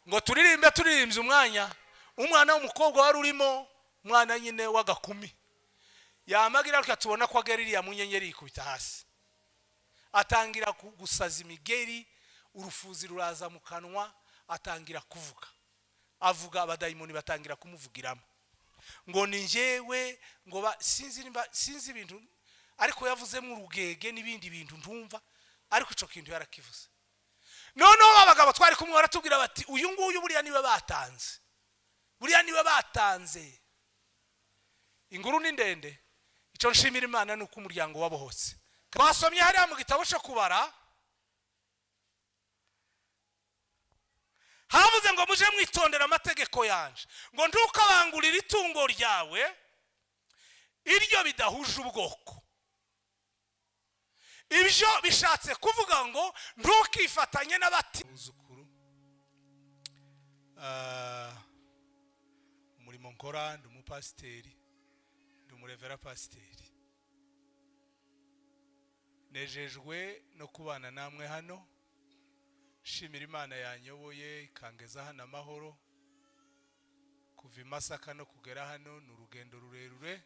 Ngo turirimbe, turirimbye umwanya, umwana w'umukobwa wari urimo, umwana nyine w'agakumi, yamagira atya, tubona ko agera iriya mu nyenyeri, yikubita hasi, atangira gusaza imigeri, urufuzi ruraza mu kanwa, atangira kuvuga, avuga, abadayimoni batangira kumuvugiramo ngo ni njyewe, ngo sinzi nimba, sinzi ibintu, ariko yavuzemo urugege n'ibindi bintu ntumva, ariko ico kintu yarakivuze. Noneho abagabo twari kumwe baratubwira bati: "Uyu nguyu buriya niwe batanze, buriya niwe batanze." Inkuru ni ndende. Icyo nshimira Imana ni uko umuryango wabohotse. Twasomye hariya mu gitabo cyo Kubara, havuze ngo muje mwitondera amategeko yanje, ngo ntukabangurire itungo ryawe iryo bidahuje ubwoko. Ibyo bishatse kuvuga ngo ntukifatanye n'abati buzukuru. Umurimo nkora, ndi umupasiteri, ndi umurevera pasiteri. Nejejwe no kubana namwe hano, shimira Imana yanyoboye ikangeza hano amahoro. Kuva i Masaka no kugera hano ni urugendo rurerure,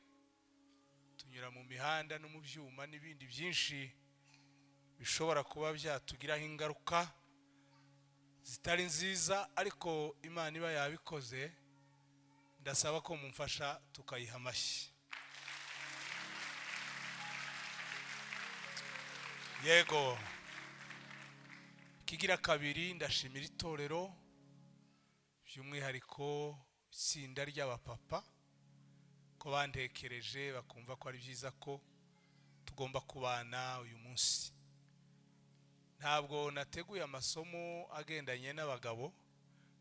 tunyura mu mihanda no mu byuma n'ibindi byinshi bishobora kuba byatugiraho ingaruka zitari nziza, ariko Imana iba yabikoze. Ndasaba ko mumfasha tukayiha amashyi. Yego. Kigira kabiri, ndashimira itorero, by'umwihariko itsinda ry'abapapa, ko bantekereje bakumva ko ari byiza ko tugomba kubana uyu munsi. Ntabwo nateguye amasomo agendanye n'abagabo,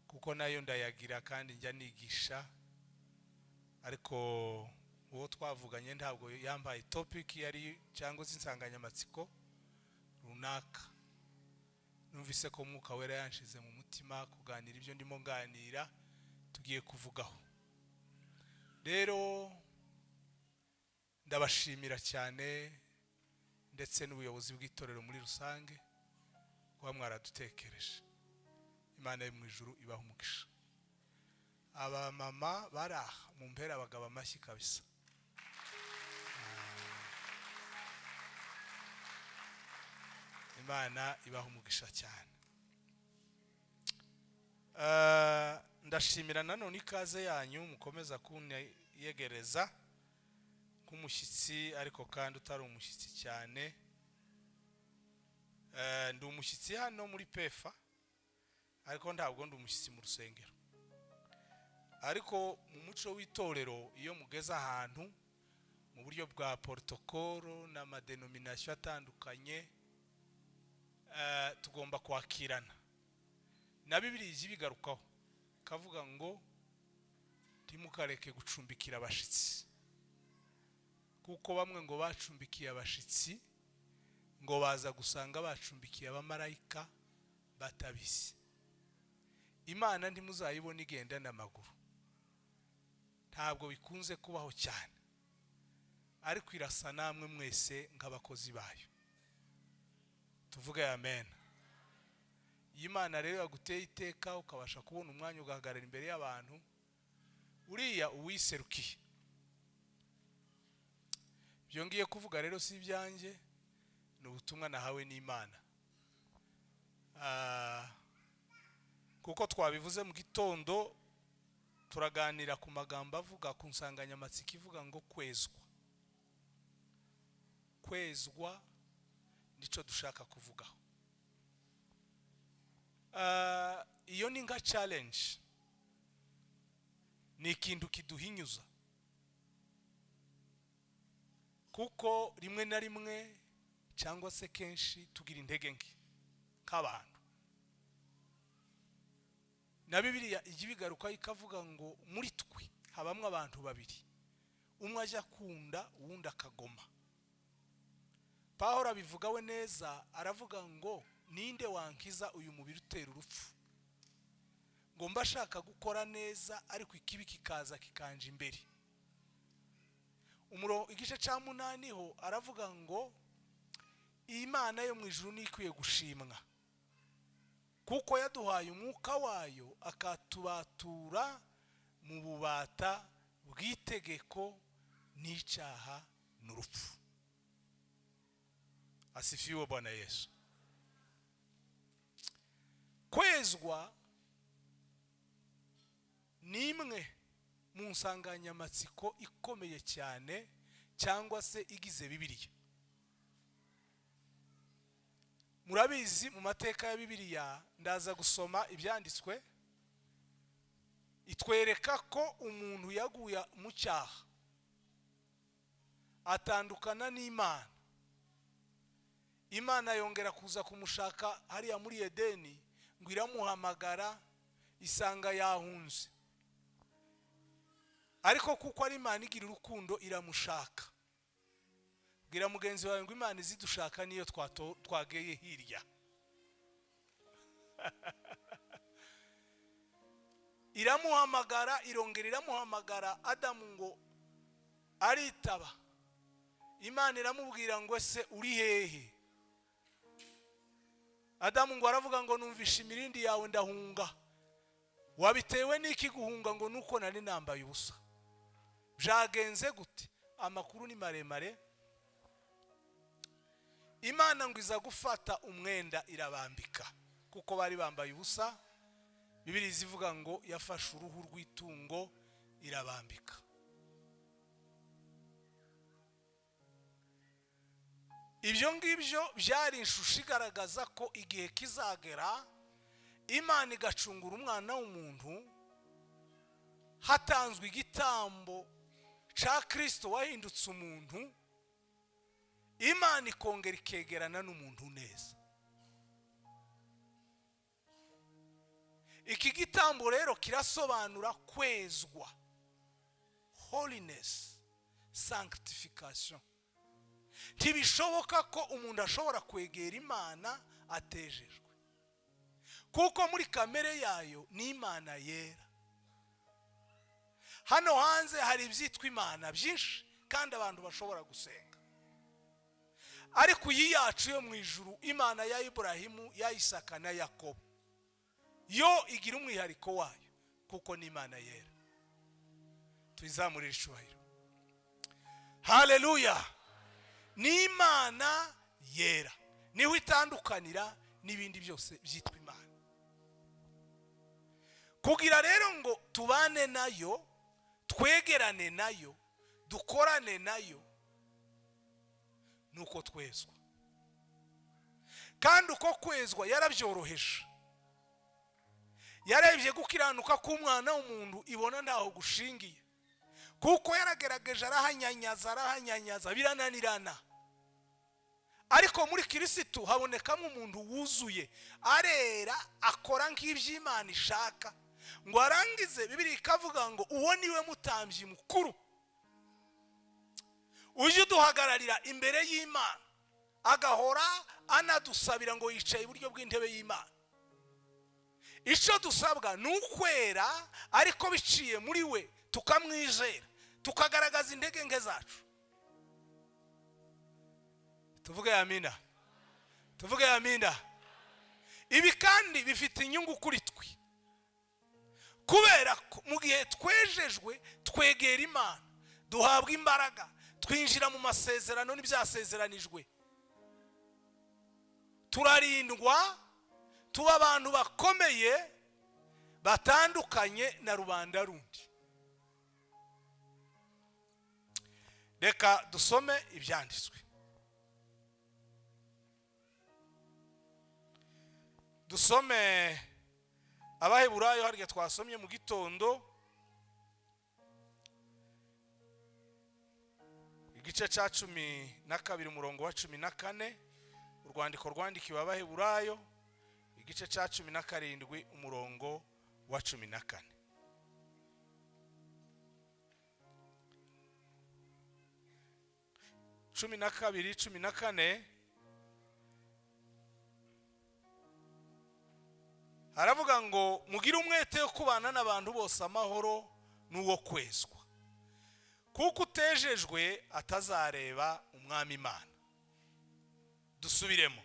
kuko nayo ndayagira kandi njya nigisha, ariko uwo twavuganye ntabwo yambaye topic yari cyangwa se insanganyamatsiko runaka. Numvise ko Mwuka Wera yanshize mu mutima kuganira ibyo ndimo nganira tugiye kuvugaho. Rero ndabashimira cyane, ndetse n'ubuyobozi bw'itorero muri rusange, kuba mwaradutekereje. Imana yo mu ijuru ibaha umugisha. Abamama bari aha, mumpere abagabo amashyi kabisa. Imana ibaha umugisha cyane. Ndashimira nanone ikaze yanyu mukomeza kunyegereza nk'umushyitsi, ariko kandi utari umushyitsi cyane. Ndi umushyitsi hano muri PEFA, ariko ntabwo ndi umushyitsi mu rusengero. Ariko mu muco w'itorero, iyo mugeze ahantu mu buryo bwa protocole n'amadenomination atandukanye, tugomba kwakirana. Na Bibiliya ijya ibigarukaho, ikavuga ngo ntimukareke gucumbikira abashitsi, kuko bamwe ngo bacumbikiye abashitsi, ngo baza gusanga bacumbikiye abamarayika batabizi. Imana ntimuzayibona igenda n'amaguru, ntabwo bikunze kubaho cyane, ariko irasa namwe mwese nk'abakozi bayo. Tuvuge amen. Iyo Imana rero yaguteye iteka, ukabasha kubona umwanya ugahagarara imbere y'abantu, uriya uwiserukiye. Ibyo ngiye kuvuga rero si ibyanjye, ni ubutumwa nahawe n'Imana. Kuko twabivuze mu gitondo, turaganira ku magambo avuga ku nsanganyamatsiko ivuga ngo kwezwa. Kwezwa nico dushaka kuvugaho. Iyo ni nka challenge, ni ikintu kiduhinyuza, kuko rimwe na rimwe cyangwa se kenshi tugira intege nke nk'abantu. Na Bibiliya ijya ibigaruka ikavuga ngo muri twe habamwo abantu babiri, umwe ajya akunda uwundi akagoma. Pawulo abivuga we neza, aravuga ngo ninde wankiza uyu mubiri utera urupfu? Ngo mba ashaka gukora neza, ariko ikibi kikaza kikanja imbere. Igice cya 8 ho aravuga ngo Imana yo mu ijuru ni ikwiye gushimwa, Kuko yaduhaye umwuka wayo, akatubatura mu bubata bw'itegeko n'icyaha n'urupfu. Asifiwe Bwana Yesu. Kwezwa ni imwe mu nsanganyamatsiko ikomeye cyane cyangwa se igize Bibiliya. Murabizi, mu mateka ya Bibiliya, ndaza gusoma ibyanditswe, itwereka ko umuntu yaguye mu cyaha, atandukana n'Imana. Imana yongera kuza kumushaka hariya muri Edeni, ngo iramuhamagara, isanga yahunze. Ariko kuko ari Imana igira urukundo, iramushaka. Bwira mugenzi wawe ngo Imana izidushaka niyo twageye hirya. Iramuhamagara, irongera iramuhamagara, Adamu ngo aritaba. Imana iramubwira ngo: "Ese uri hehe?" Adamu ngo aravuga ngo: "Numvishe imirindi yawe, ndahunga." "Wabitewe n'iki guhunga?" Ngo: "Nuko nari nambaye ubusa." Byagenze gute? Amakuru ni maremare. Imana ngo iza gufata umwenda, irabambika kuko bari bambaye ubusa. Bibiliya ivuga ngo yafashe uruhu rw'itungo, irabambika. Ibyo ngibyo byari ishusho igaragaza ko igihe kizagera Imana igacungura umwana w'umuntu, hatanzwe igitambo cya Kirisito wahindutse umuntu, Imana ikongera ikegerana n'umuntu neza. Iki gitambo rero kirasobanura kwezwa, holiness, sanctification. Ntibishoboka ko umuntu ashobora kwegera Imana atejejwe, kuko muri kamere yayo ni Imana yera. Hano hanze hari ibyitwa imana byinshi kandi abantu bashobora gusenga, ariko iyi yacu yo mu ijuru, Imana ya Iburahimu, ya Isaka na Yakobo, yo igira umwihariko wayo kuko ni Imana yera. Tuyizamurire icyubahiro. Haleluya! Ni Imana yera, niho itandukanira n'ibindi byose byitwa imana. Kugira rero ngo tubane nayo, twegerane nayo, dukorane nayo, nuko twezwa. Kandi uko kwezwa yarabyoroheje. Yarebye gukiranuka k'umwana w'umuntu, ibona ntaho gushingiye, kuko yaragerageje, arahanyanyaza, arahanyanyaza, birananirana. Ariko muri Kirisitu habonekamo umuntu wuzuye, arera, akora nk'iby'Imana ishaka. Ngo arangize, Bibiliya ikavuga ngo uwo niwe mutambyi mukuru ujye uduhagararira imbere y'Imana, agahora anadusabira, ngo yicaye iburyo bw'intebe y'Imana. Icyo dusabwa ni ukwera, ariko biciye muri we, tukamwizera, tukagaragaza intege nke zacu. Tuvuge amina, tuvuge amina. Ibi kandi bifite inyungu kuri twe, kubera ko mu gihe twejejwe twegera Imana, duhabwa imbaraga, twinjira mu masezerano n'ibyasezeranijwe, turarindwa, tuba abantu bakomeye batandukanye na rubanda rundi. Reka dusome ibyanditswe, dusome Abaheburayo, harya twasomye mu gitondo, igice cya 12, umurongo wa 14. Urwandiko rwandikiwe Abaheburayo, igice cya 17, umurongo wa 14. 12, 14, haravuga ngo: "Mugire umwete wo kubana n'abantu bose amahoro n'uwo kwezwa, kuko utejejwe atazareba Umwami Imana." Dusubiremo: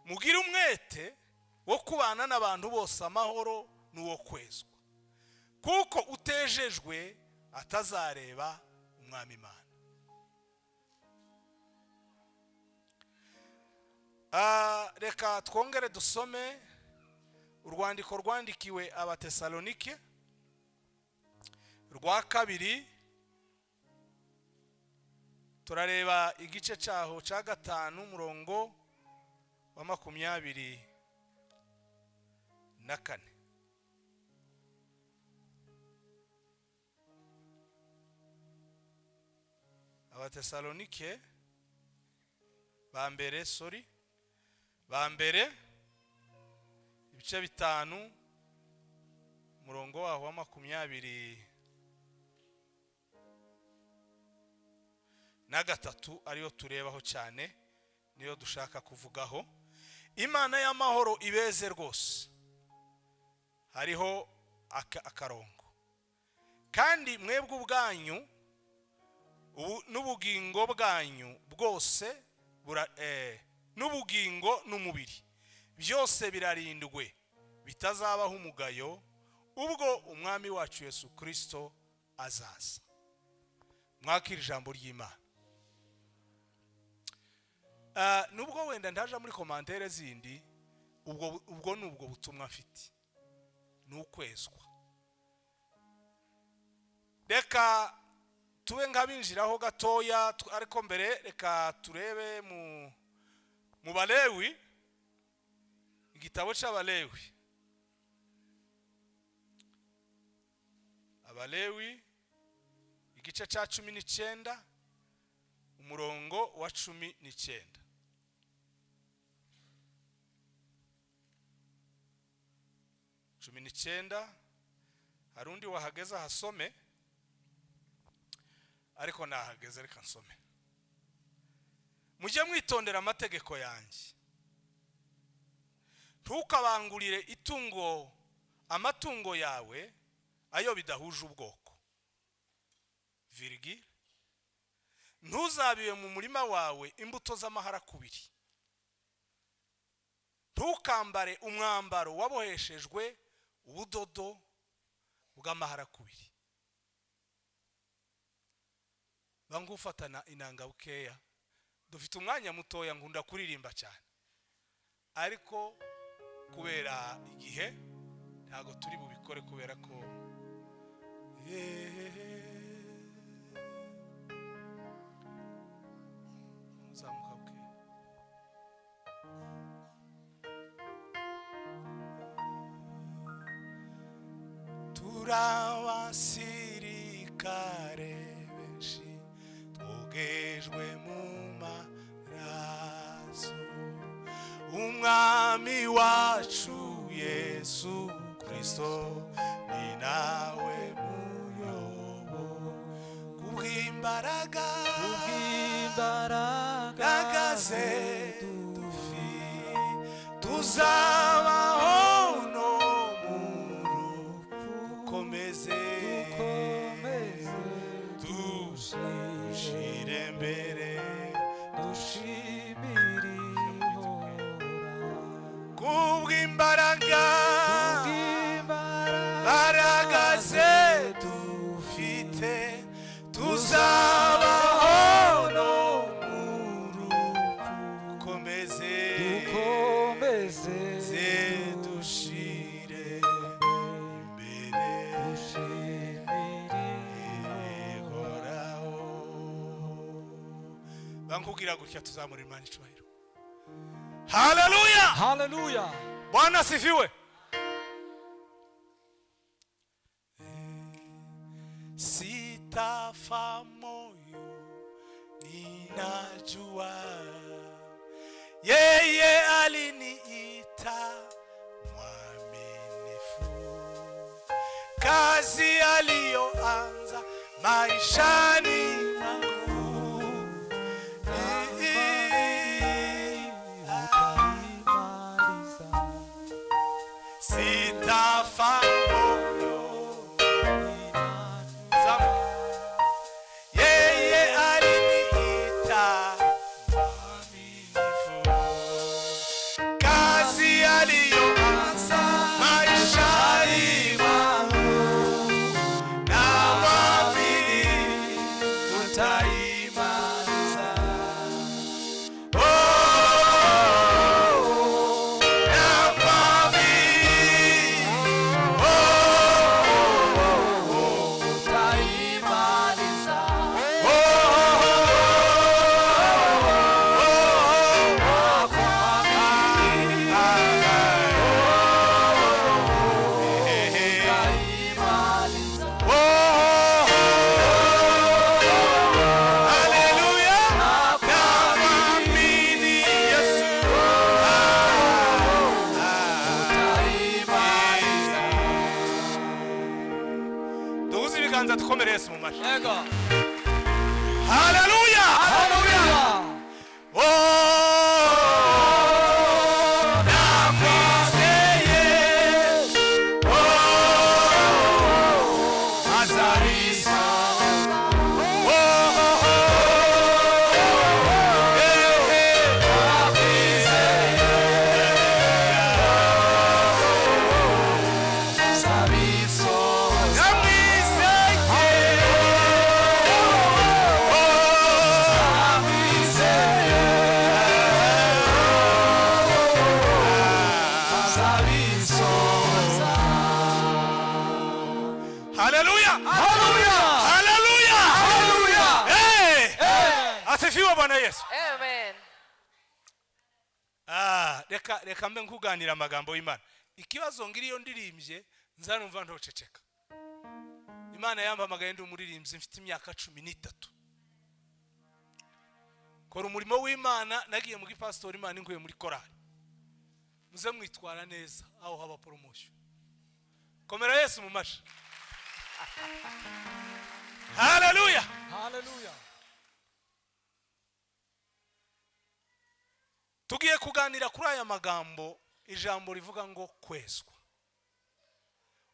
mugire umwete Wo kubana n'abantu bose amahoro n'uwo kwezwa, kuko utejejwe atazareba Umwami Imana. Reka twongere dusome urwandiko rwandikiwe Abatesalonike rwa kabiri. Turareba igice cyaho cya 5, umurongo wa 24. Abatesalonike ba mbere, sorry, ba mbere, ibice 5, umurongo waho wa 23, ariyo turebaho cyane, niyo dushaka kuvugaho. Imana y'amahoro ibeze rwose. Hariho akarongo. Kandi mwebwe ubwanyu n'ubugingo bwanyu bwose, n'ubugingo n'umubiri byose birarindwe, bitazabaho umugayo ubwo Umwami wacu Yesu Kristo azaza. Mwakira ijambo ry'Imana. Nubwo wenda ndaja muri commentaire zindi, ubwo ni ubwo butumwa mfite, ni ukwezwa. Reka tube nk'abinjiraho gatoya, ariko mbere reka turebe mu Balewi, igitabo cy'Abalewi. Abalewi igice cya 19, umurongo wa 19. 19, hari undi wahageze ahasome, ariko nahageze reka nsome. Mujye mwitondera amategeko yanjye. Ntukabangurire itungo amatungo yawe ayo bidahuje ubwoko. Virgile. Ntuzabibe mu murima wawe imbuto z'amaharakubiri. Ntukambare umwambaro waboheshejwe ubudodo bw'amaharakubiri. Bangufatana inanga bukeya. Dufite umwanya mutoya, nkunda kuririmba cyane, ariko kubera igihe ntago turi bubikore, kubera ko uzamuka bukeya. Turabasirikare benshi twogejwe mu maraso, Umwami wacu Yesu Kristo ni nawe muyobo. Kubw'imbaraga ze dufi tuzabaho no mu rupfu. Dukomeze dushire mbere, dushimire kubw'imbaraga Imbaraga ze dufite tuzabaho no mu rupfu. Dukomeze dukomeze ze dushire imbere, dushimire ihoraho. Bankubwira gutya, tuzamura Imana icubahiro. Haleluya! Haleluya! Bwana asifiwe. Sitafa moyo, ninajua yeye aliniita mwaminifu. Kazi aliyoanza maishani mwangu utaimaliza. Sitafa moyo. Zamu. Yeye aliniita mwaminifu. Kazi aliyoanza Ibiganza, dukomere Yesu mu mashyi. Yego. Haleluya! Haleluya! Oh, ndakwizeye. Oh, azabisa. Oh, oh, oh, eh, eh, ndakwizeye. Ndamwizeye. Oh, Haleluya! Haleluya! Haleluya! Haleluya! Hey! Asifiwe Bwana Yesu. Amen. Ah, reka reka mbe nkuganira amagambo y'Imana. Ikibazo ngira, iyo ndirimbye nzanumva ntoceceka. Imana yampamagaye ndi umuririmbyi mfite imyaka 13. Kora umurimo w'Imana, nagiye mu gipasitori, Imana inkuye muri korali. Muze mwitwara neza aho haba promotion. Komera Yesu mu mashi. Haleluya! Haleluya! Tugiye kuganira kuri aya magambo, ijambo rivuga ngo kwezwa.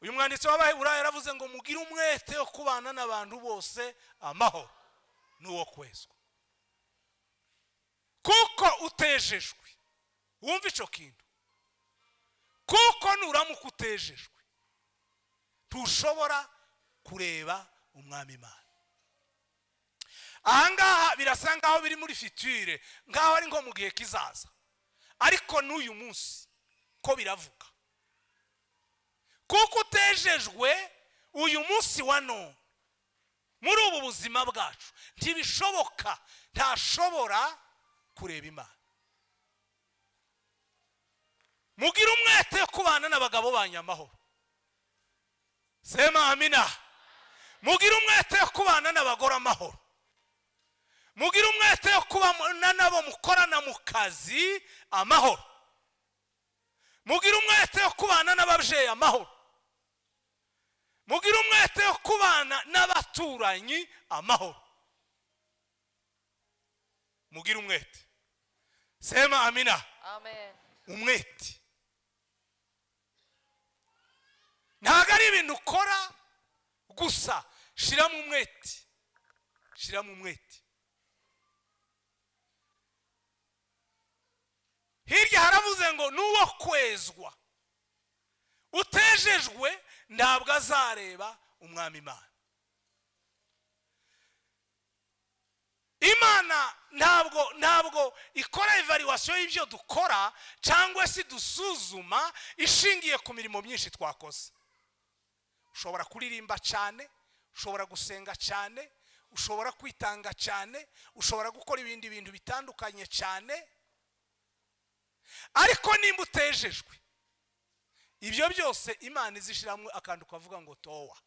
Uyu mwanditsi w'Abaheburayo yaravuze ngo mugire umwete wo kubana n'abantu bose amahoro n'uwo kwezwa, kuko utejejwe, wumva icyo kintu, kuko nuramuka utejejwe ntushobora kureba Umwami Imana. Ahangaha birasa nkaho biri muri future, nkaho ari nko mu gihe kizaza, ariko n'uyu munsi ko biravuga, kuko utejejwe uyu munsi wa none muri ubu buzima bwacu ntibishoboka, ntashobora kureba Imana. Mugire umwete wo kubana n'abagabo banyu amahoro. Sema amina. Mugire umwete wo kubana n'abagore amahoro. Mugire umwete wo kubana nabo mukorana mu kazi amahoro. Mugire umwete wo kubana n'ababyeyi amahoro. Mugire umwete wo kubana n'abaturanyi amahoro. Mugire umwete. Sema amina. Amen. Umwete ntabwo ari ibintu ukora gusa. Shiramo umwete, shiramo umwete. Hirya haravuze ngo n'uwo kwezwa, utejejwe ntabwo azareba Umwami Imana. Imana ntabwo ikora evaluation y'ibyo dukora cyangwa se dusuzuma ishingiye ku mirimo myinshi twakoze. Ushobora kuririmba cyane, ushobora gusenga cyane, ushobora kwitanga cyane, ushobora gukora ibindi bintu bitandukanye cyane, ariko nimba utejejwe, ibyo byose Imana izishyiramo akantu kavuga ngo towa.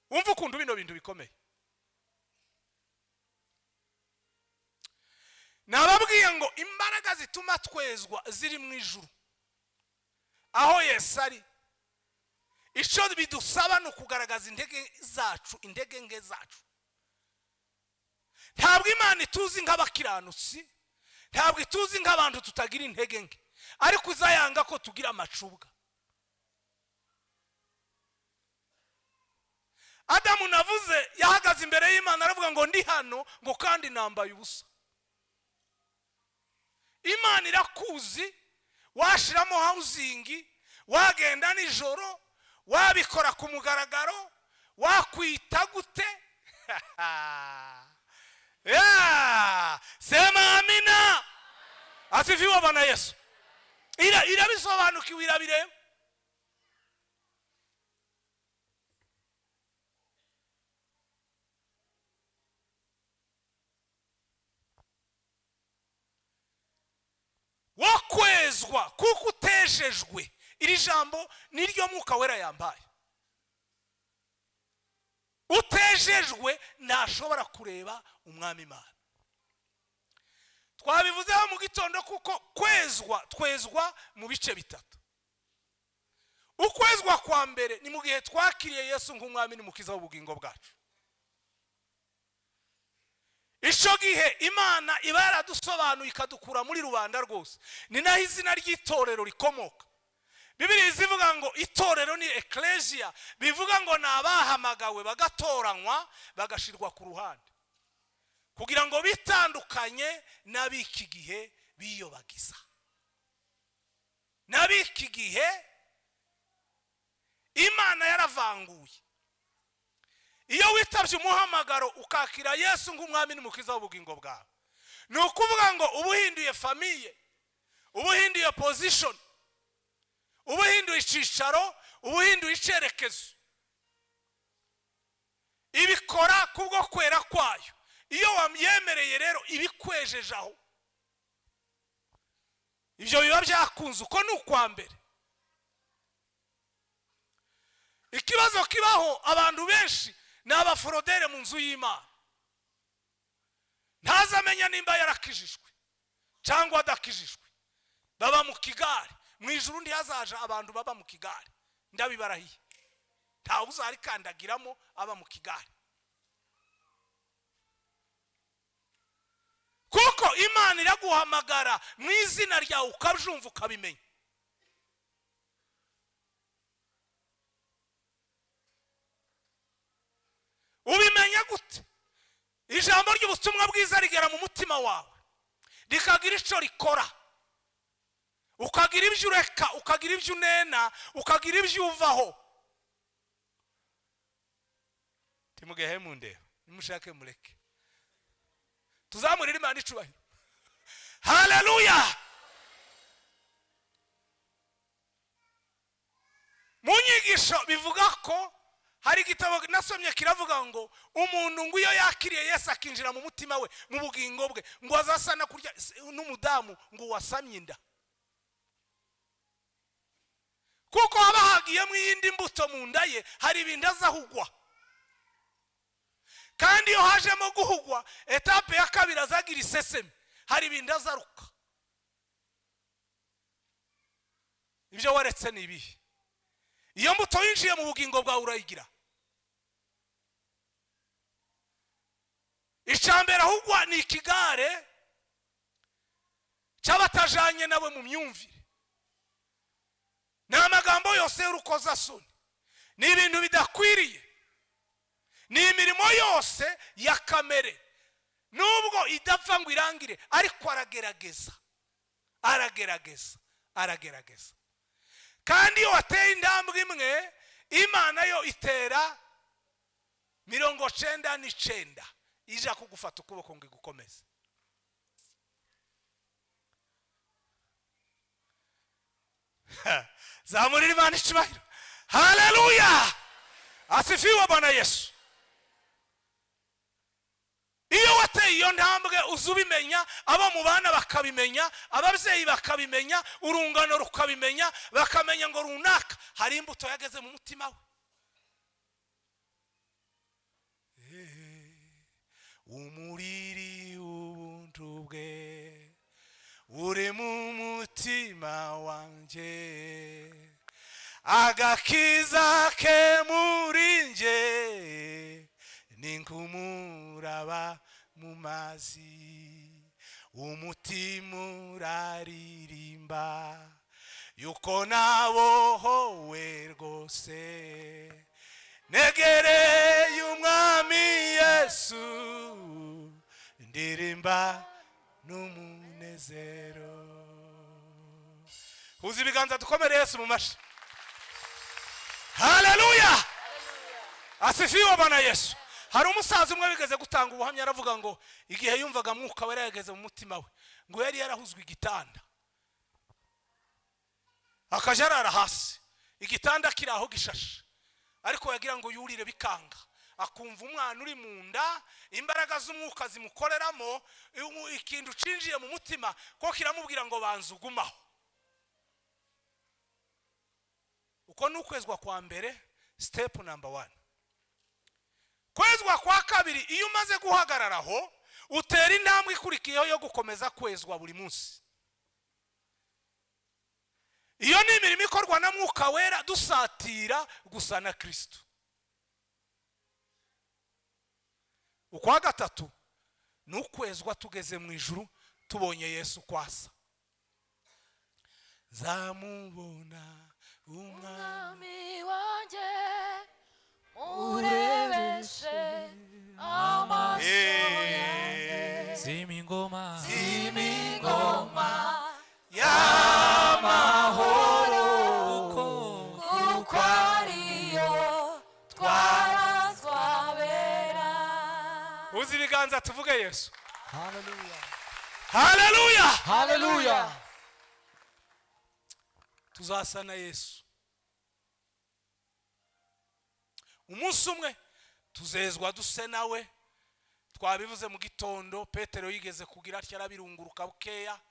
Wumva ukuntu bino bintu bikomeye. Nababwiye ngo imbaraga zituma twezwa ziri mu ijuru aho Yesu ari. Icyo bidusaba ni ukugaragaza intege zacu, intege nke zacu. Ntabwo Imana ituzi nk'abakiranutsi, ntabwo ituzi nk'abantu tutagira intege nke, ariko izayanga ko tugira amacubwa. Adamu navuze yahagaze imbere y'Imana aravuga ngo ndi hano, ngo kandi nambaye ubusa. Imana irakuzi, washiramo housing, wagenda nijoro, wabikora ku mugaragaro, wakwita gute. Yeah! Sema amina. Asifiwe Bwana Yesu. Irabisobanukiwe, irabireba. Wo kwezwa, kuko utejejwe. Iri jambo niryo Mwuka Wera yambaye. Utejejwe ntashobora kureba Umwami Imana. Twabivuzeho mu gitondo, kuko kwezwa, twezwa mu bice bitatu. Ukwezwa kwa mbere ni mu gihe twakiriye Yesu nk'Umwami n'Umukiza w'ubugingo bwacu. Icyo gihe Imana iba yaradusobanuye, ikadukura muri rubanda rwose. Ni naho izina ry'itorero rikomoka. Bibiri zivuga ngo itorero ni ecclesia, bivuga ngo ni abahamagawe, bagatoranywa, bagashirwa ku ruhande kugira ngo bitandukanye n'ab'iki gihe biyobagiza, n'ab'iki gihe. Imana yaravanguye. Iyo witabye umuhamagaro, ukakira Yesu nk'Umwami n'Umukiza w'ubugingo bwawe, ni ukuvuga ngo uba uhinduye famille, uba uhinduye position, uba uhinduye icyicaro, uba uhinduye icyerekezo. Ibikora kubwo kwera kwayo. Iyo wamyemereye rero, ibikwejeje aho, ibyo biba byakunze. Uko ni ukwa mbere. Ikibazo kibaho, abantu benshi ni abaforodere mu nzu y'Imana. Ntazamenya nimba yarakijijwe cyangwa adakijijwe. Baba mu kigare. Mu ijuru ntihazaje abantu baba mu kigare, ndabibarahiye. Ntawe uzarikandagiramo aba mu kigare, kuko Imana iraguhamagara mu izina ryawe, ukabyumva, ukabimenya. Ubimenya gute? Ijambo ry'ubutumwa bwiza rigera mu mutima wawe, rikagira icyo rikora, ukagira ibyo ureka, ukagira ibyo unena, ukagira ibyo uvaho. Timugehe mundeba, nimushake mureke. Tuzamurire Imana icubahiro. Haleluya! Mu nyigisho bivuga ko hari igitabo nasomye kiravuga ngo umuntu ngo iyo yakiriye Yesu akinjira mu mutima we, mu bugingo bwe, ngo azasa na kurya n'umudamu ngo wasamye inda, kuko haba hagiyemo iyindi mbuto mu nda ye. Hari ibintu azahugwa, kandi iyo hajemo guhugwa, étape ya kabiri azagira iseseme. Hari ibintu azaruka. Ibyo waretse ni ibihe? Iyo mbuto yinjiye mu bugingo bwawe, urayigira. Icya mbere ahubwo ni ikigare cy'abatajanye nawe mu myumvire, ni amagambo yose y'urukozasoni, ni ibintu bidakwiriye, ni imirimo yose ya kamere. Nubwo idapfa ngo irangire, ariko aragerageza, aragerageza, aragerageza. Kandi iyo wateye intambwe imwe, Imana yo itera 99, ija kugufata ukuboko ngo igukomeze. Zamurira Imana icubahiro. Haleluya! Asifiwe Bwana Yesu. Iyo wateye iyo ntambwe, uza ubimenya, abo mu bana bakabimenya, ababyeyi bakabimenya, urungano rukabimenya, bakamenya ngo runaka hari imbuto yageze mu mutima we. Umuriri w'ubuntu bwe uri mu mutima wanjye, agakiza ke muri nje ni nk'umuraba mu mazi. Umutima uraririmba yuko nabohowe rwose, negereye Umwami Yesu, ndirimba n'umunezero. Huza ibiganza, dukomere Yesu mu mashi. Haleluya! Asifiwe Bwana Yesu. Hari umusaza umwe wigeze gutanga ubuhamya, aravuga ngo igihe yumvaga Mwuka Wera yageze mu mutima we, ngo yari yarahuzwe igitanda, akajya arara hasi, igitanda kiri aho gishashe, ariko yagira ngo yurire bikanga, akumva umwana uri mu nda, imbaraga z'umwuka zimukoreramo, ikintu cinjiye mu mutima ko kiramubwira ngo banza ugumaho. Uko ni ukwezwa kwa mbere, step number one. Kwezwa kwa kabiri, iyo umaze guhagararaho, utera intambwe ikurikiyeho yo gukomeza kwezwa buri munsi. Iyo ni imirimo ikorwa na Mwuka Wera, dusatira gusa na Kristo. Ukwa gatatu ni ukwezwa tugeze mu ijuru, tubonye Yesu kwasa. Nzamubona Umwami Umwami wanjye, murebeshe amaso yanjye. Zima ingoma. Ingoma y'amahoro, kuko kuko ariyo twarazwabera. Uzi ibiganza, tuvuge Yesu. Hallelujah. Haleluya! Hallelujah. Tuzasa na Yesu umunsi umwe, tuzezwa duse nawe. Twabivuze mu gitondo, Petero yigeze kugira atya arabirunguruka bukeya.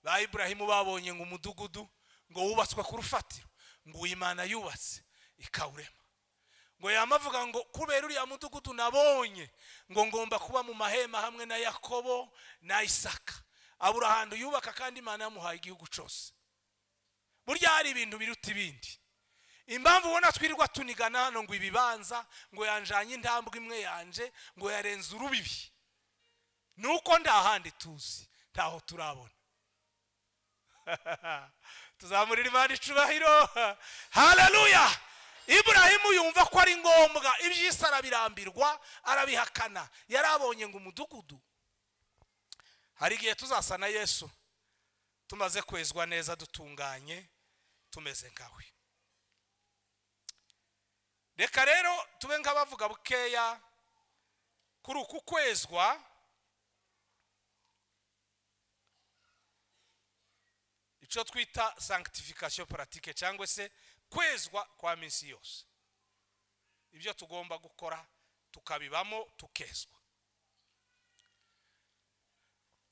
Ba Iburahimu babonye ngo umudugudu ngo wubatswe ku rufatiro, ngo uwimana yubatse ikawurema, ngo yamavuga ngo kubera uriya mudugudu nabonye, ngo ngomba kuba mu mahema hamwe na Yakobo na Isaka. Abura ahantu yubaka, kandi Imana yamuhaye igihugu cyose. Burya hari ibintu biruta ibindi. Impamvu ubona twirirwa tunigana hano ngo ibibanza, ngo yanjanye intambwe imwe yanje, ngo yarenze urubibi, ni uko nta handi tuzi, ntaho turabona. Tuzamurira Imana icubahiro. Haleluya! Iburahimu yumva ko ari ngombwa, iby'isi arabirambirwa, arabihakana. Yari abonye ngo umudugudu. Hari igihe tuzasa na Yesu, tumaze kwezwa neza, dutunganye, tumeze nkawe. Reka rero tube nk'abavuga bukeya kuri uku kwezwa, icyo twita sanctification pratique, cyangwa se kwezwa kwa minsi yose, ibyo tugomba gukora tukabibamo, tukezwa.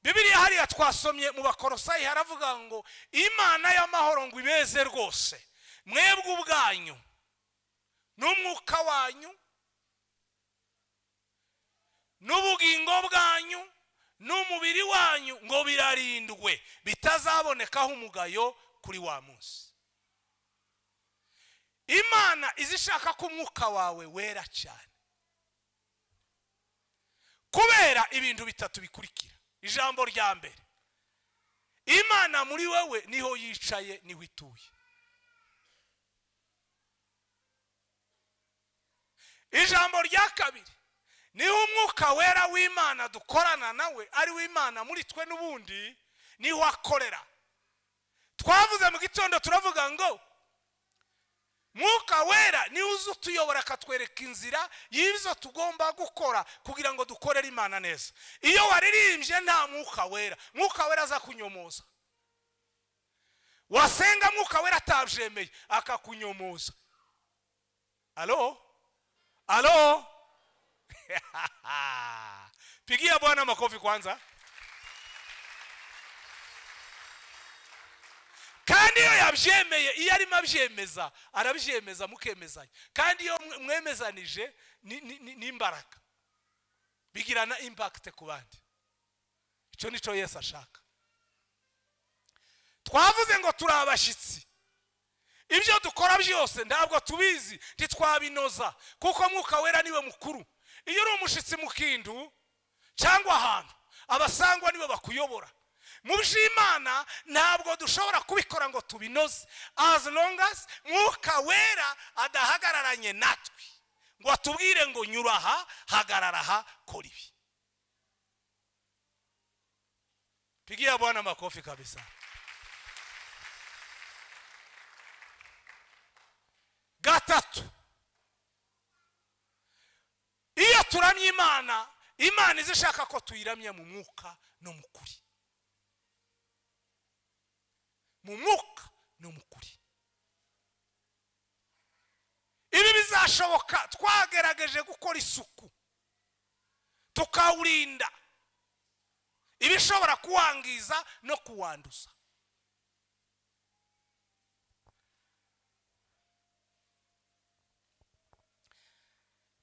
Bibiliya hariya twasomye mu Bakorosayi haravuga ngo Imana y'amahoro ngo ibeze rwose mwebwe ubwanyu n'umwuka wanyu n'ubugingo bwanyu n'umubiri wanyu, ngo birarindwe bitazabonekaho umugayo kuri wa munsi. Imana iza ishaka ko umwuka wawe wera cyane, kubera ibintu bitatu bikurikira. Ijambo rya mbere, Imana muri wewe niho yicaye, niho ituye. Ijambo rya kabiri, niho Umwuka Wera w'Imana dukorana nawe, ari w'Imana muri twe n'ubundi, niho akorera. Twavuze mu gitondo, turavuga ngo Mwuka Wera niwe uza utuyobora, akatwereka inzira y'ibyo tugomba gukora kugira ngo dukorere Imana neza. Iyo waririmbye nta Mwuka Wera, Mwuka Wera aza kunyomoza. Wasenga Mwuka Wera atabyemeye, akakunyomoza. Alo, alo! Pigia Bwana makofi kwanza. Kandi iyo yabyemeye, iyo arimo abyemeza, arabyemeza mukemezanya. Kandi iyo mwemezanije ni imbaraga, bigirana impact ku bandi. Icyo nicyo Yesu ashaka. Twavuze ngo turi abashyitsi. Ibyo dukora byose ntabwo tubizi, ntitwabinoza, kuko Mwuka Wera niwe mukuru. Iyo uri umushyitsi mu kintu cyangwa ahantu, abasangwa nibo bakuyobora. Mu by'Imana ntabwo dushobora kubikora ngo tubinoze as long as Mwuka Wera adahagararanye natwe ngo atubwire ngo nyura aha, hagarara aha, kora ibi. Pigia Bwana makofi kabisa. Gatatu, iyo turamye Imana, Imana iza ishaka ko tuyiramya mu mwuka no mu kuri, mu mwuka no mu kuri. Ibi bizashoboka twagerageje gukora isuku, tukawurinda ibishobora kuwangiza no kuwanduza.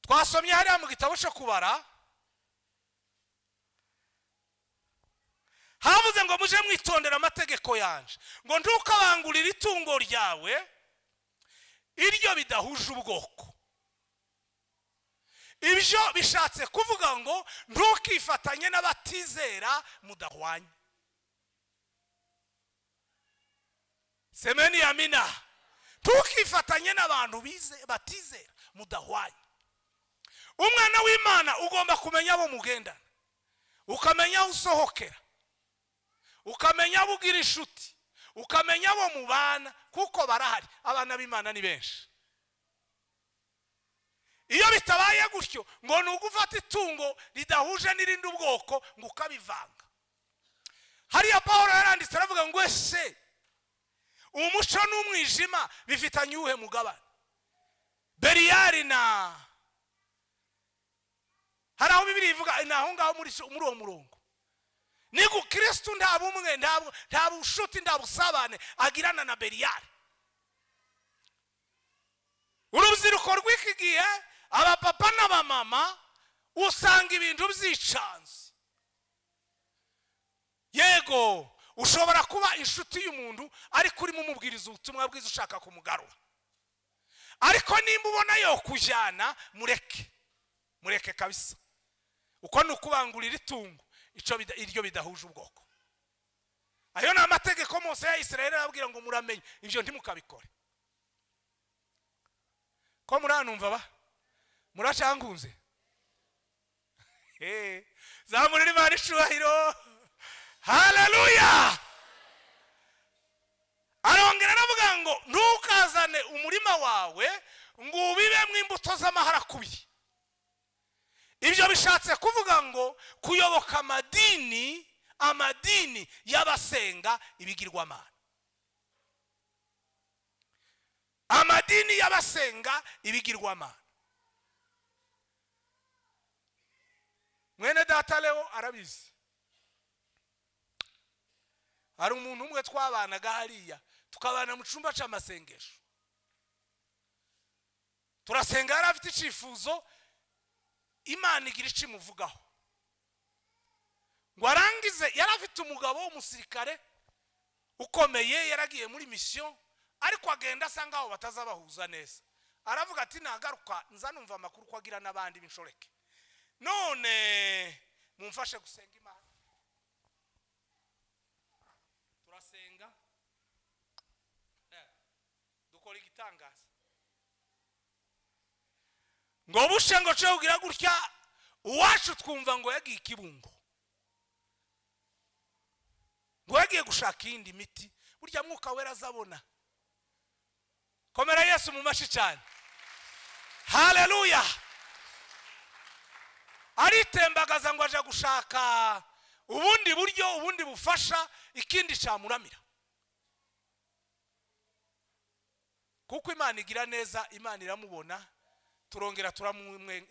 Twasomye hariya mu gitabo cyo Kubara, Havuze ngo muje mwitondera amategeko yanje, ngo ntukabangurire itungo ryawe iryo bidahuje ubwoko. Ibyo bishatse kuvuga ngo ntukifatanye n'abatizera mudahwanye. Semeni yamina. Ntukifatanye n'abantu batizera mudahwanye. Umwana w'Imana ugomba kumenya abo mugendana, ukamenya aho usohokera, ukamenya abo ugira inshuti, ukamenya abo mubana, kuko barahari. Abana b'Imana ni benshi. Iyo bitabaye gutyo, ngo ni ugufata itungo ridahuje n'irindi ubwoko ngo ukabivanga. Hariya Paul yaranditse aravuga ngo ese umuco n'umwijima bifitanye uwuhe mugabane? Beriyari na hari aho Bibiri ivuga, ni aho ngaho muri uwo murongo. Ni Kristo nta bumwe, nta bushuti, nta busabane agirana na Beriyari. Urubyiruko rw'iki gihe, abapapa n'abamama, usanga ibintu byicanze. Yego, ushobora kuba inshuti y'umuntu ariko urimo umubwiriza ubutumwa bwiza ushaka kumugarura, ariko nimba ubona yo kujyana, mureke, mureke kabisa. Uko ni ukubangurira itungo iryo bidahuje ubwoko. Ayo ni amategeko Mose ya Isirayeli arababwira ngo muramenye ibyo ntimukabikore. Ko muranumva ba muracangunze? Zamurira Imana icubahiro. Haleluya! Arongera aravuga ngo ntukazane umurima wawe ngo ubibemo imbuto z'amaharakubiri. Ibyo bishatse kuvuga ngo kuyoboka amadini y'abasenga ibigirwamana, amadini y'abasenga ibigirwamana. Mwene data Leo arabizi. Hari umuntu umwe twabanaga hariya, tukabana mu cyumba cy'amasengesho, turasenga. Yari afite icyifuzo, Imana igira icyo imuvugaho ngo arangize. Yari afite umugabo w'umusirikare ukomeye, yaragiye muri misiyo, ariko agenda asa ngaho batazabahuza neza. Aravuga ati nagaruka nza numva amakuru ko agira n'abandi b'inshoreke, none mumfashe gusenga Imana. Turasenga, dukora igitangaza. Ngo bushe ngo cyo kugira gutya, uwacu twumva ngo yagiye Ikibungo, ngo yagiye gushaka iyindi miti. Burya Mwuka Wera azabona. Komera Yesu mu mashi cyane. Haleluya! Aritembagaza ngo aje gushaka ubundi buryo, ubundi bufasha, ikindi cyamuramira, kuko Imana igira neza. Imana iramubona, turongera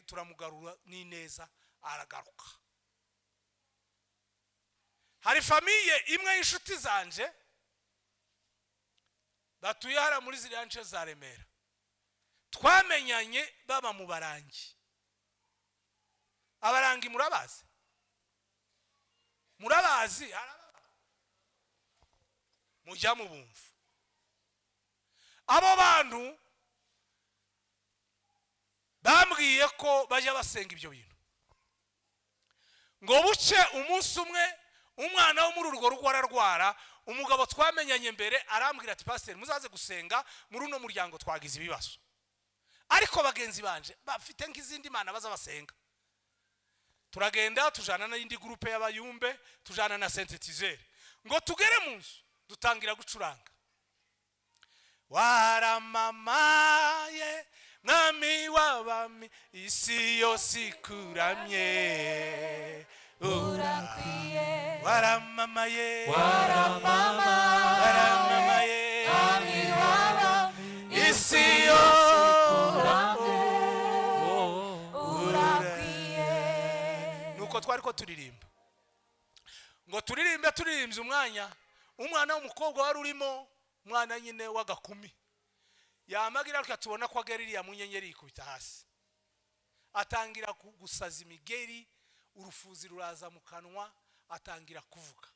turamugarura n'ineza, aragaruka. Hari famille imwe y'inshuti zanje batuye hariya muri ziriya nce za Remera, twamenyanye baba mu Barangi. Abarangi murabazi? Murabazi? Mujya mubumva abo bantu. Bambwiye ko bajya basenga ibyo bintu. Ngo buce umunsi umwe, umwana wo muri urwo rugo ararwara. Umugabo twamenyanye mbere arambwira ati pasiteri, muzaze gusenga muri uno muryango, twagize ibibazo. Ariko bagenzi banje bafite nk'izindi mana baza basenga. Turagenda, tujana n'indi groupe y'abayumbe, tujana na synthétiseur. Ngo tugere mu nzu, dutangira gucuranga: waramamaye mwami w'abami, isi yose ikuramye. Urakwiye. Waramamaye. Waramamaye. Waramamaye. Mwami w'abami, isi yose. Urakwiye. Nuko twari ko turirimba, ngo turirimbe, turirimbye umwanya, umwana w'umukobwa wari urimo, umwana nyine w'agakumi, yamagira atya, tubona ko agera iriya mu nyenyeri, yikubita hasi, atangira gusaza imigeri, urufuzi ruraza mu kanwa, atangira kuvuga.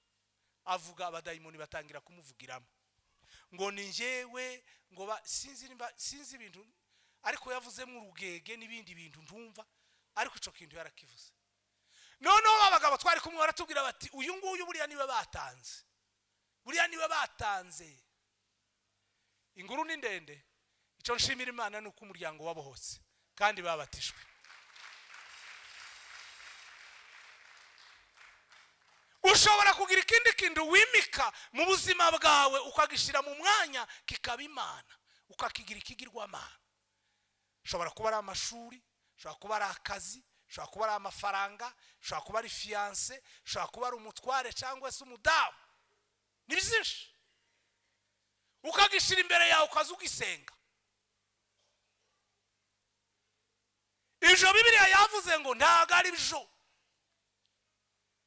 Avuga, abadayimoni batangira kumuvugiramo ngo ni njyewe, ngo sinzi nimba, sinzi ibintu, ariko yavuzemo urugege n'ibindi bintu ntumva, ariko ico kintu yarakivuze. Noneho abagabo twari kumwe baratubwira bati: "Uyu nguyu buriya niwe batanze, buriya niwe batanze." Inguru ni ndende. Icyo nshimira Imana ni uko umuryango wabohotse kandi babatijwe. Ushobora kugira ikindi kintu wimika mu buzima bwawe, ukagishyira mu mwanya kikaba Imana, ukakigira ikigirwamana. Ushobora kuba ari amashuri, ushobora kuba ari akazi, ushobora kuba ari amafaranga, ushobora kuba ari fiancé, ushobora kuba ari umutware cyangwa se umudamu, ni byinshi. Ukagishyira imbere yawe, ukaza ugisenga. Ibyo Bibiliya yavuze ngo ntabwo ari byo,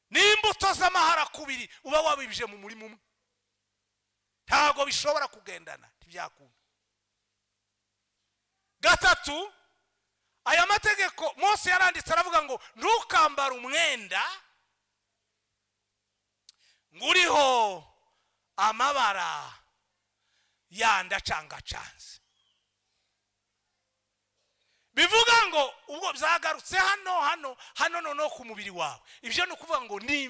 n'imbuto z'amaharakubiri uba wabibye mu murima umwe, ntabwo bishobora kugendana, ntibyakunda. Gatatu, aya mategeko Mose yaranditse, aravuga ngo ntukambare umwenda ngo uriho amabara yandi acangacanze. Bivuga ngo ubwo byagarutse hano hano hano noneho ku mubiri wawe. Ibyo ni ukuvuga ngo ni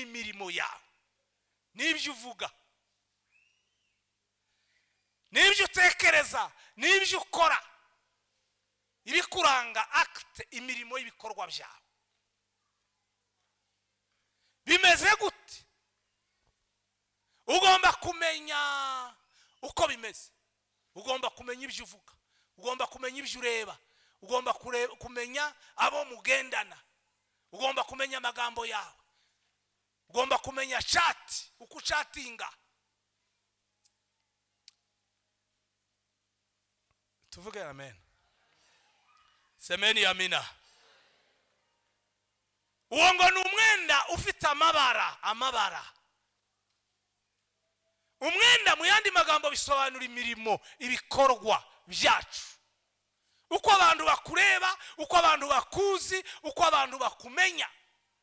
imirimo yawe, n'ibyo uvuga, n'ibyo utekereza, n'ibyo ukora, ibikuranga, actes, imirimo y'ibikorwa byawe bimeze gute? Ugomba kumenya uko bimeze, ugomba kumenya ibyo uvuga, ugomba kumenya ibyo ureba, ugomba kumenya abo mugendana, ugomba kumenya amagambo yawe, ugomba kumenya chat, uko uchatinga. Tuvuge amen. Semeni amina. Uwo ngo ni umwenda ufite amabara. Amabara, umwenda mu yandi magambo bisobanura imirimo, ibikorwa byacu, uko abantu bakureba, uko abantu bakuzi, uko abantu bakumenya.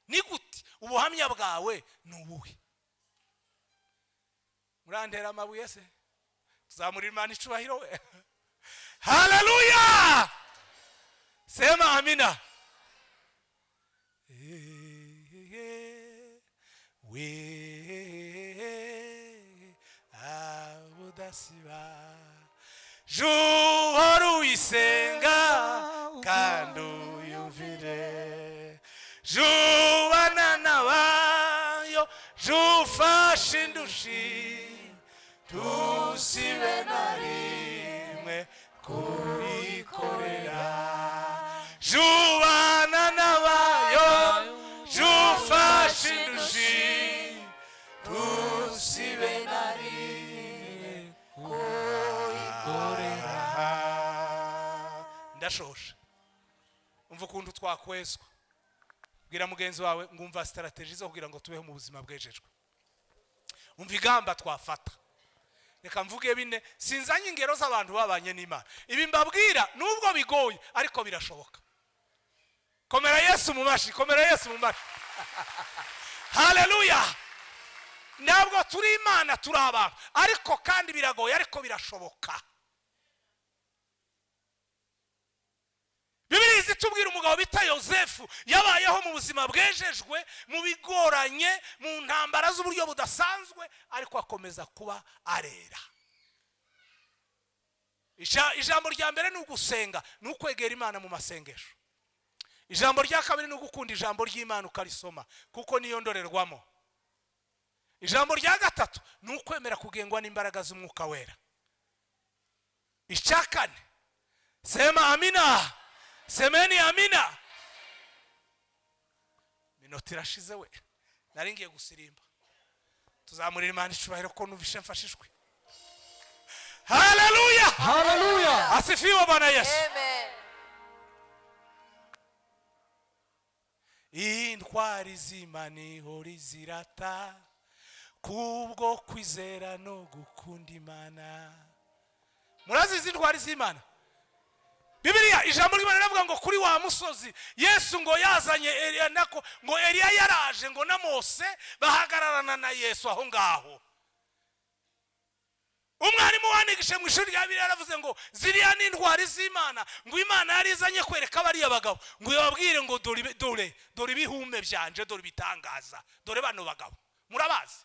Ni gute? Ubuhamya bwawe ni ubuhe? Murantera amabuye se? Tuzamurira Imana icubahiro we. Haleluya! Sema amina. We abudasiba juhora uyisenga kandi uyumvire, jubana nabayo, jufashe indushi, tusibe na rimwe kuyikorera. Jubana nabayo, jufashe indushi, tusibe na rimwe kuyikorera. Ndashoshe. Umva ukuntu twakwezwa. Bwira mugenzi wawe ngo umva strategy zo kugira ngo tubeho mu buzima bwejejwe. Umva igamba twafata. Reka mvuge bine. Sinzanye ingero z'abantu babanye n'Imana. Ibi mbabwira, nubwo bigoye, ariko birashoboka. Komera Yesu mu mashi, komera Yesu mu mashi. Haleluya! Ntabwo turi Imana, turi abantu, ariko kandi biragoye, ariko birashoboka. Bibiliya itubwira umugabo bita Yosefu, yabayeho mu buzima bwejejwe, mu bigoranye, mu ntambara z'uburyo budasanzwe, ariko akomeza kuba arera. Ijambo rya mbere ni ugusenga, ni ukwegera Imana mu masengesho. Ijambo rya kabiri ni ugukunda ijambo ry'Imana, ukarisoma kuko niyo ndorerwamo. Ijambo rya gatatu ni ukwemera kugengwa n'imbaraga z'Umwuka Wera. Icya kane, sema amina, semeni amina. Minota irashize we, nari ngiye gusirimba. Tuzamurira Imana icubahiro ko numvishe mfashishwe. Haleluya! Haleluya! Asifiwe Bwana Yesu. Amen. Intwari z'Imana ihora zirata kubwo kwizera no gukunda Imana. Murazizi intwari z'Imana? Bibiliya, ijambo ry'Imana riravuga ngo kuri wa musozi Yesu ngo yazanye Eliya, nako ngo Eliya yaraje ngo na Mose bahagararana na Yesu aho ngaho. Umwarimu wanigishe mu ishuri rya Bibiliya yaravuze ngo ziriya ni intwari z'Imana, ngo Imana yari izanye kwereka bariya bagabo ngo ibabwire ngo dore dore dore ibihume byanje, dore ibitangaza, dore bano bagabo murabazi.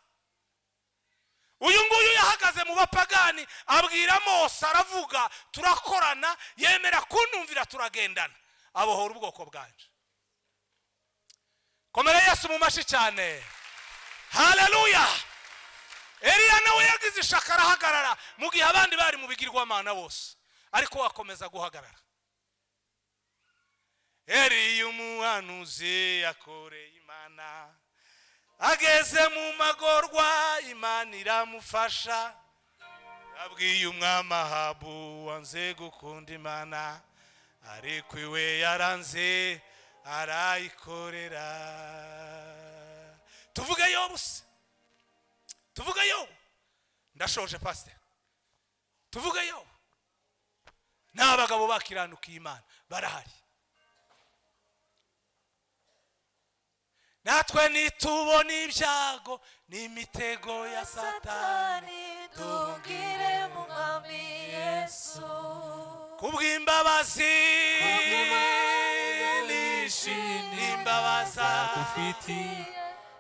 Uyu nguyu yahagaze mu bapagani, abwira Mose, aravuga, turakorana, yemera kuntumvira, turagendana, abohora ubwoko bwanje. Komera Yesu mu mashyi cyane. Haleluya! Eliya nawe yagize ishaka, arahagarara mu gihe abandi bari mu bigirwamana bose, ariko wakomeza guhagarara. Eliya umuhanuzi yakoreye Imana, ageze mu magorwa Imana iramufasha. Abwiye umwami Ahabu wanze gukunda Imana, ariko iwe yaranze arayikorera. Tuvuge Yobu se? Tuvuge Yobu? Ndashoje, pasiteri. Tuvuge Yobu? N'abagabo bakiranukiye Imana barahari. Natwe nitubona ibyago n'imitego ya Satani, duhungire mu Mwami Yesu. Kubw'imbabazi nyinshi n'imbabazi dufitiye,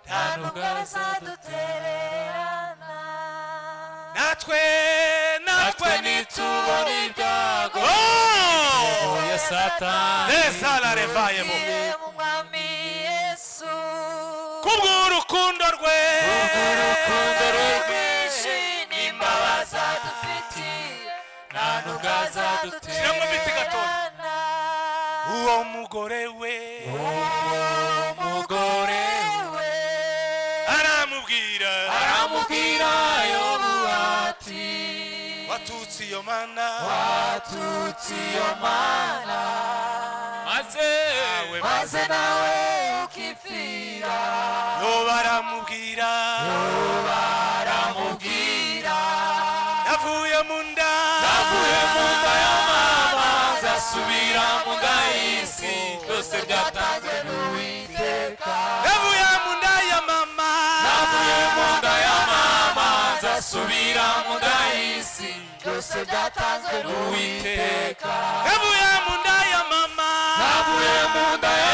nta nubwo azadutererana. Natwe, natwe natwe nitubona ibyago Oh! ya Satani, Neza la revayemo. Duhungire mu Mwami Yesu. Kubw'urukundo rwe, kubw'urukundo rwe rwinshi n'imbabazi adufitiye, nta nubwo Shyiramo imiti gatoya. azadutererana. Uwo mugore we, umugore we aramubwira, aramubwira Yobu ati: watutse iyo Mana, watutse iyo Mana, maze nawe, maze nawe ukipfira. Yo baramubwira, aramubwira, navuye mu nda, navuye mu nda ya mama, nzasubira mu nda y'isi, byose byatanzwe n'Uwiteka. Navuye mu nda ya mama, navuye mu nda ya mama, nzasubira mu nda y'isi, byose byatanzwe n'Uwiteka. Navuye mu nda ya mama, navuye mu nda ya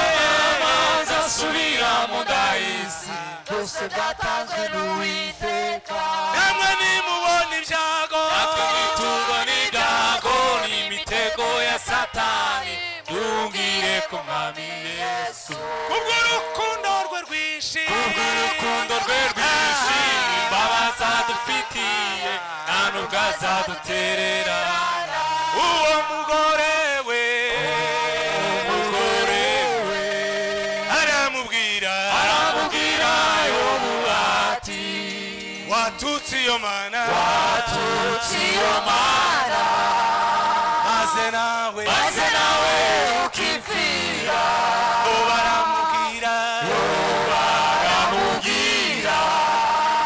mama, nzasubira mu nda y'isi, byose byatanzwe n'Uwiteka. Namwe nimubona ibyago, natwe nitubona ibyago n'imitego ya Satani, duhungire ku Mwami Yesu. Kubw'urukundo rwe rwinshi, kubw'urukundo rwe rwinshi, imbabazi adufitiye, nta nubwo azadutererana. Uwo mugore we, umugore we aramubwira, aramubwira Yobu ati: watutse iyo Mana, watutse iyo Mana, maze nawe, maze nawe ukipfira. Bo baramubwira, baramubwira,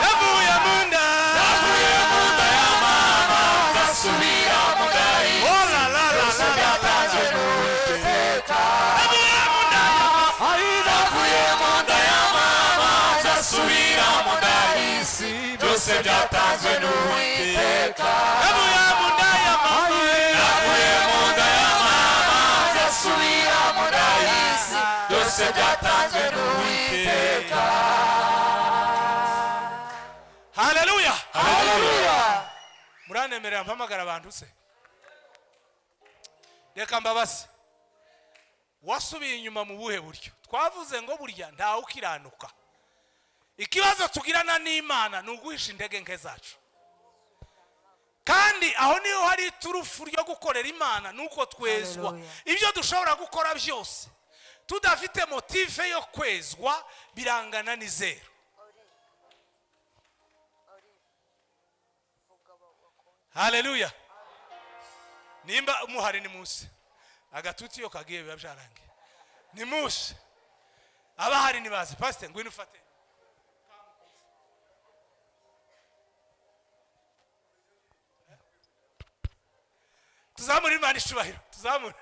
navuye mu nda, navuye mu nda ya mama, nzasubira mu nda y'isi, Oh la la la byose la la la. byatanzwe n'Uwiteka. Navuye mu nda ya mama, navuye mu nda ya mama, nzasubira mu nda y'isi, byose byatanzwe n'Uwiteka. Navuye mu nda ya mama, navuye mu nda ya mama, nzasubira mu nda y'isi, byose byatanzwe n'Uwiteka. Haleluya! Haleluya! Muranemerera mpamagara abantu se? Reka mbabase, wasubiye inyuma mu buhe buryo? Twavuze ngo burya ntawe ukiranuka. Ikibazo tugirana n'Imana ni uguhisha intege nke zacu, kandi aho niho hari iturufu ryo gukorera Imana, ni uko twezwa. Haleluya. Ibyo dushobora gukora byose tudafite motive yo kwezwa birangana ni zero. Haleluya! Nimba muhari ni munsi agatuti iyo kagiye biba byarangiye. Ni munsi abahari nibaze. Pasite, ngwino ufate. Tuzamure Imana icubahiro. Tuzamure.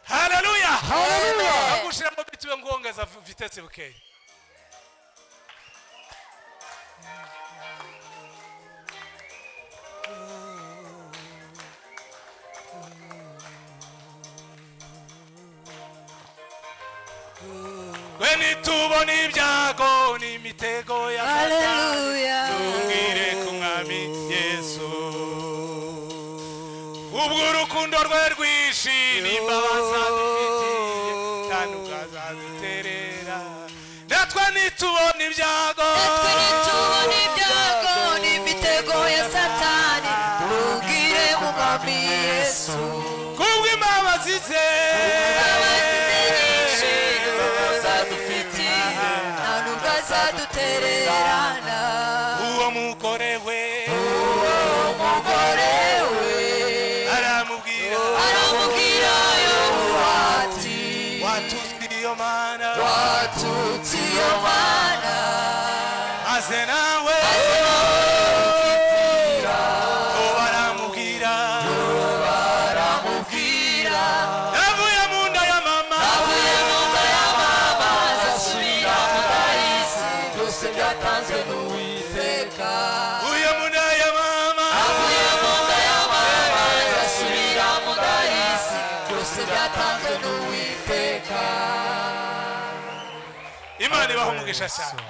Haleluya. Haleluya. Agushiramo bituwe ngongeza vitesse bukeye. We nitubona ibyago n'imitego ya Satani, Haleluya. tubwire ku Mwami Yesu. Ubwo urukundo rwe rwinshi n'imbabazi adufitiye, kandi ukazaduterera. Natwe nitubona ibyago, Natwe nitubona ibyago n'imitego ya Satani, tubwire mu Mwami Yesu. Kubw'imbabazi ze, Imbabazi ze nyinshi nubwo zadufitiye, nta nubwo azadutererana. Uwo mugore we Umugore we aramubwira, aramubwira Yobu ati: "Watutse iyo Mana, "Watutse iyo Mana, maze nawe." Bo baramubwira, aramubwira, "Navuye mu nda ya mama, avuye mu nda ya mama, azasubira mu nda y'isi, byose byatanzwe n'Uwiteka." Uye mu nda ya mama, Avuye mu nda ya mama, azasubira mu nda y'isi, byose byatanzwe n'Uwiteka. Imana ibaha umugisha cyane.